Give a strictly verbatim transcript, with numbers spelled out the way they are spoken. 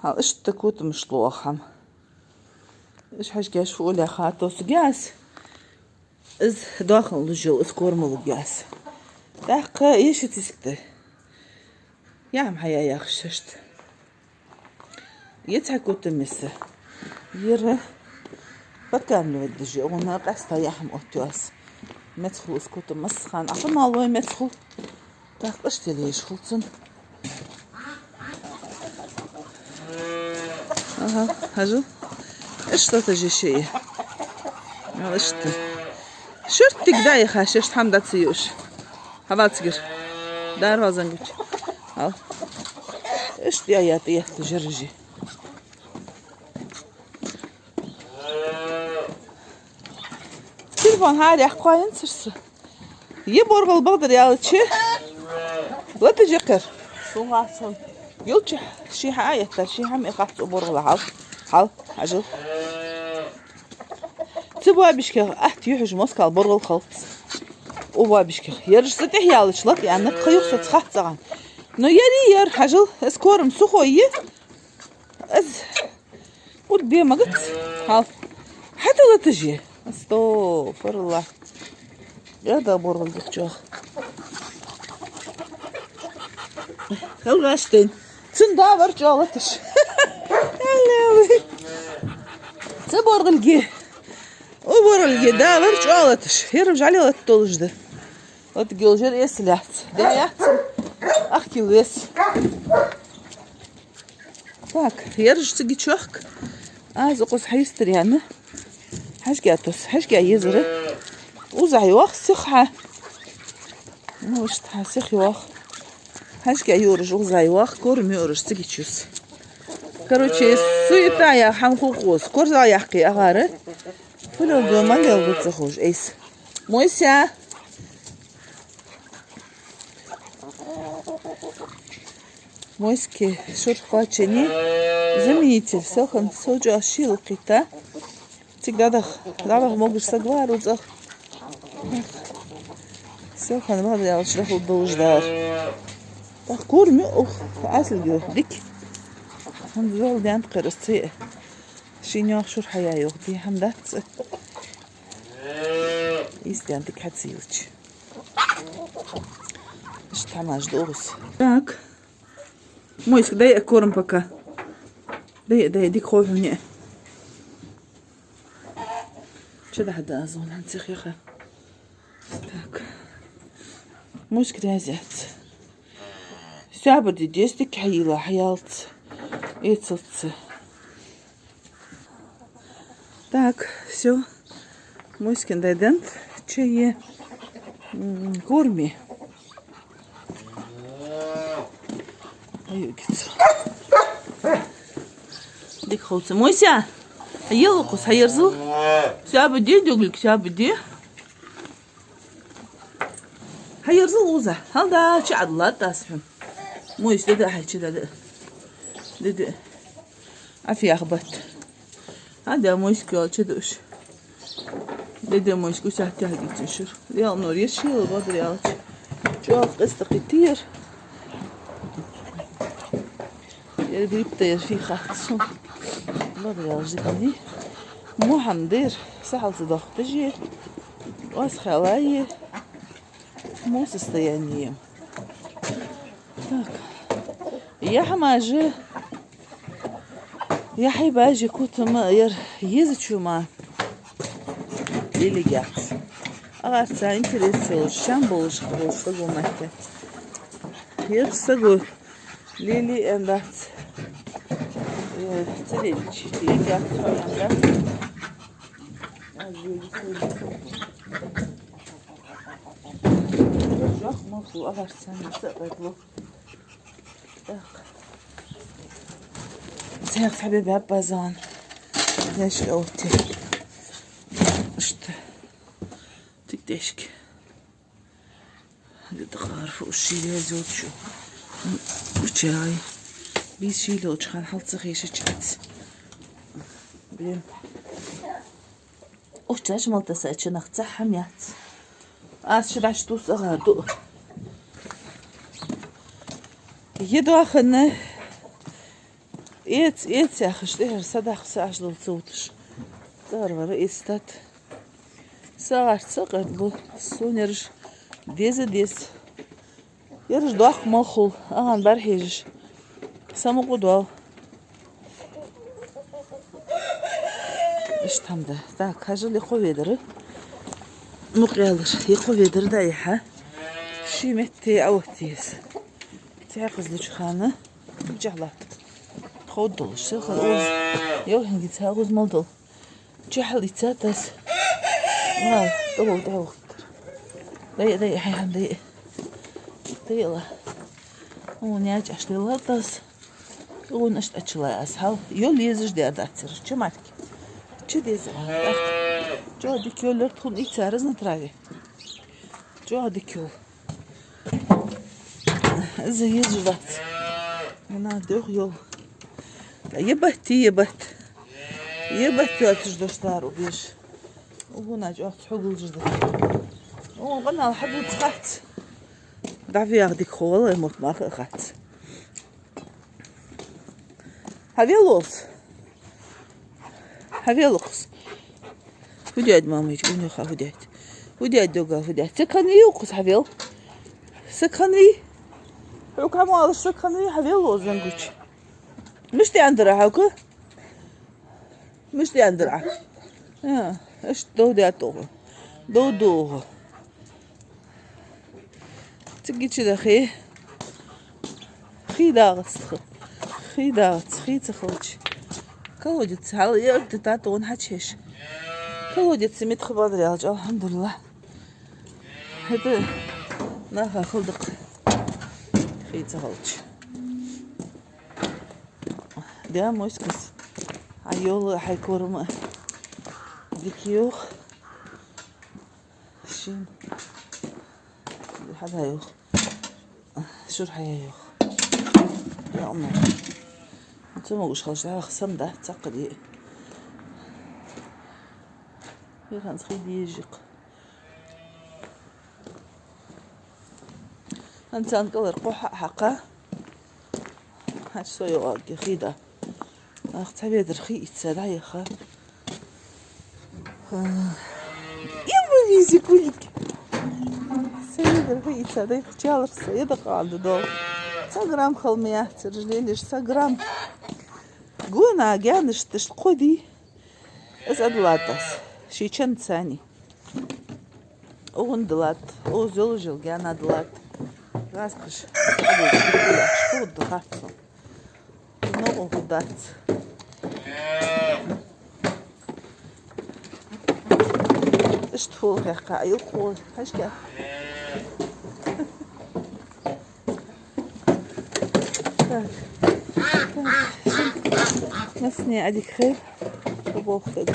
Хьал иштта котамаш лу оаха хӀама. Иш хьажкеш фу улеха тосуг яс. Из доахан лужил, из корма луг яс. ТӀаккха еши цискта. Я хӀама хьая яхаш шашта. Е цхьа котам миса. Ера подкармливать дажи, угна къаста я хӀама оттю ас. Мецхул из котам массахан. Ахуна лой мецхул. Так, къаштел еш хулцун. Ага, хьажал. Иштта тажи шеи. Ал иштта. Шуртик да яха, шершт хӀама дац юш. Хьавацгир. Дар вазан гуч. Ал. Иштта я, я, я, жаражи. Телефон хьарехкхоин царса. Е боргӀал бакъдар ялчи. Лата жекхар. Сулгъацун. Юлча ши хьа еттар, ши хьа ме хац у боргӀала хьал. Хьал, хьажал. Цу бабишках ахт юхьуж москал боргӀал халц. У бабишках. Ерж са тӀехь ялач лат, яннак хаюх сац хат цагӀан. Но яри яр, хьажал, эс корам сухой е. Аз Куд бе магац? Хьал. Хьата латажи. Астагфируллах. Я да боргӀал духчох. ХӀалгӀаштен. Цун да вар чӀоагӀа латаш. Аллаху. Ца боргӀалги. У боргӀалги да вар чӀоагӀа латаш. Херам жали лат толуш да. Лат гилжер эс лац. Да яц. Ахкил вес. Так, ераш циги чохк. Аз укхус хьайстар яна. Хьажкя тус, хьажкя езара. Уза йох сиха. Ну, ишт хьа сих йох. Хьажкя юраж уза йох, корм юраж циги чус. Короче, суета я хьам хукус. Корза яхки агара. Фулел дома лел гуца хуж. Эйс. Мойся. Мойски шурх кхоачани заменитель. Селхан соча шил кхита. Цик дадах, дадах могаш сагвар уцах. Селхан бадар ялч дахул долуш дар. Так, корм ух, асилги дик. Хам зол дянт кхерас ци. Шинёх шурхьая йох, ди хам дац. Истян дик хацилч. Иш тамаш догус. Так. Мойск, дай корм пока. Дай, дай, дик хой хьуне. Че да хада азон, ан цих яха. Так. Мойск, дай зяц. Сяба ди десять хьайила хьялц. Эцалц. Так, всё. Мойскин дайдент. Чее. М, корми. Аюгиц. Дик холца. Мойся. Елукус, хьаерзу. Сяба ди, дуглик, сяба ди. Хьаерзал уза. Хьал да, чи Ӏадла тас хьун. Мойс, деде, хьай, чи деде. Деде. Афиях бат. Хьа да мойс кёл чи душ. Деде мойс кусах тягицин шур. Реал нор ешил бадар ялч. Чёх къиста къитир. Ер грипта ер фи хатсу. Бадар ялч дикани. Мухам дер. Сахал цадох тажи. Вас халай. Мо состояние. Так. Я хьама же. Я хьай бажи кутама яр езачума. Лилигяц. Агарца интерес йолуш, шам болуш, болуш, сагуматта. Ер сагу лили эндац. Э, цилинчи, лилигяц, эндац. Жох моху агарца, не сагу. Так. Цех хьабе бабазан. Дешка оти. Ишта. Тик дешка. Где-то харф уши везёт чу. Учай. Бис шилочхан халца хешачац. Блин. Ух, цаьш малтаса чанах цахьам яц. Ас ши даш тус агӀа ду. Е доахана, Эца, эца яхаш, тӀехьара садаккха са Ӏаш дола цовташ. ЦӀагӀара вар эцадат. СагӀарца къартлу, сона ераш деза деза. Ераш доккха мел хул, ахӀан бӀарахьежаш. Са мукъа доал. Иштта хӀама да. Так, хьажал, е кхо ведар. Мукъа ялар, е кхо ведар да яхьа. Ши метте а оттаес. Цхьаькхазлучу хана. Чахьлат. Ховдалаш, сиха уз. Йо, хӀинги ца уз мал дол. Чехьал ица тас. Ва, тӀо тӀе вахтар. Дай, дай, хьай, хьай, дай. Дай ла. О, няч аш лила тас. О, наш тачла ас хал. Йо, лезаш дер дацар. Чаматки. Чи деза. Чо дик йо лер тхун ица разна траве. Чо дик йо. Из езаш дац. Ана дох йол. Ебать, ебать. Ебать, йоацаш дош дару беш. Угу, нач, охц хьугулжа да. Угу, къанал хьадуц хац. Давиях дик ховала, мот маха хац. Хьавелос. Хьавелокхс. Худяд, мамыч, у неха худяд. Худяд дога худяд. Сакханви укхс хьавел. Сакханви. Хьукамалаш сакханви хьавелос зангуч. Мишта яндара хьавка? Мишта яндара? А, аш дов дятого. Дов дого. Цига чу дахе. Хий дагӀац тха. Хий дагӀац, хий ца хилча. Колодец хьал ярта тата вон хьачеш. Колодец мит хабар ялч, алхьамдулиллахӀ. ХӀета наха хилдакх. Хий ца хилча. Да, моськас. А йола хьай корма. Дик йох. Шин. Хьада йох. Шур хьая йох. Я умма. Цу могаш халш да, хсам да, цакъ ди. Яхан схи дижик. Анцан калар кхо хьа-, хьакха. Хьач со йоагӀа хий да. Ах, цхьа ведар хий ицца дӀаяха. А, имма визи кулик. Цхьа ведар хий ицца дӀаяха чаларса, я дакъа алда дол. Цхьа грамм хала ма яцар, лелаш, цхьа грамм. Гона генаш таш кхо ди. Из адалатас. Ши чан цани. Угун далат. О, золу жил гена далат. Раскаш. Шкурда хатсо. Но угу дац. Иштхул хехка, аюлхул. Хашка. Так. Так. Масне адик хай. Бобох хай.